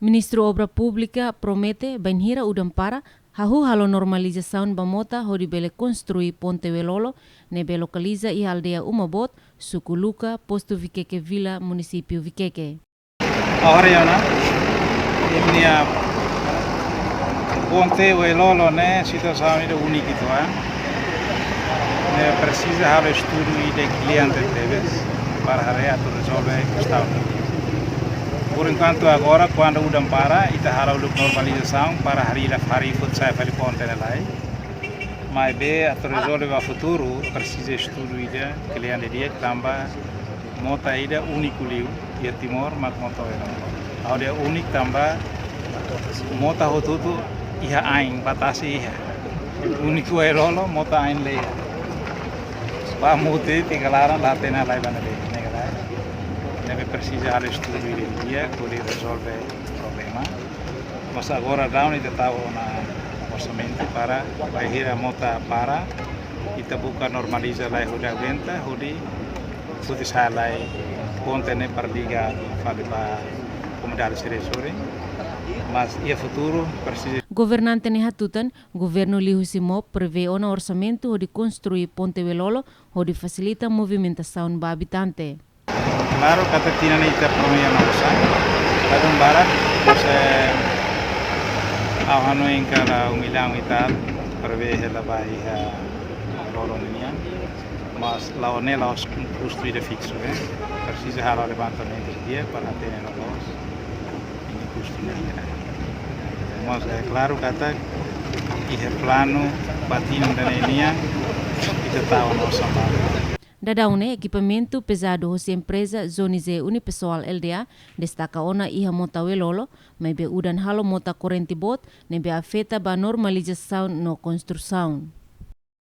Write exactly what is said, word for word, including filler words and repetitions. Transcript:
Ministru Obra Públika promete bainhira udan para, hahú halo normalizasaun ba mota hodi bele konstrui ponte Welolo ne'ebé lokaliza iha aldeia Uma Boot, suku Luka, postu Vikeke Vila, munisípiu Vikeke. Agora, Yona, imi-nia ponte Welolo ne'e situasaun ida úniku uitoan. Ne'e presiza halo estudu ida kle'an tebes para haree atu rezolve kestaun. Por enkuantu agora, kuandu udan para, ita halo uluk normalizasaun para harii la fari fut sai fali ponte ne'e lai. Maibé atu rezolve ba futuru, presiza estudu ida kle'an didi'ak tanba mota ida úniku liu iha Timor mak mota Welolo. Ha'u dehan úniku tanba mota hotu-hotu iha ain, ba tasi iha. Úniku Welolo, mota ain la iha. Ba mute tiga laran la hatene lai ba ne'ebé, ne'e ka lae. Ne'ebé presiza halo estudu ida didi'ak hodi rezolve problema. Mas agora daudaun ita tau ona orsamentu para bainhira mota para, ita buka normaliza lai hodi aguenta, hodi foti sai lai ponte ne'e para liga fali ba komunidade sira sorin. Mas iha futuru presiza. Governante ne'e hatutan, governu liuhusi MOP prevee ona orsamentu hodi konstrui ponte Welolo hodi fasilita movimentasaun ba abitante. Klaru katak tinan ita promé iha ona osan, ladún barak, mas, eh, ha'u hanoin katak um milhão e tal, prevee hela ba iha Welolo nian, mas la'ós ne'e la'ós kustu ida fiksu, eh. Presiza halo levantamentu di'ak para hatene loloos nia kustu ne'e hira. Mas, eh, klaru katak iha planu ba tinan ida-ne'e nian, ita tau ona osan balu. Daudaun ne'e ekipamentu pezadu hosi empreza Zonize Unipessoal Lda destaka ona iha mota Welolo, maibé udan halo mota korrente boot, ne'ebé afeta ba normalizasaun no konstrusaun.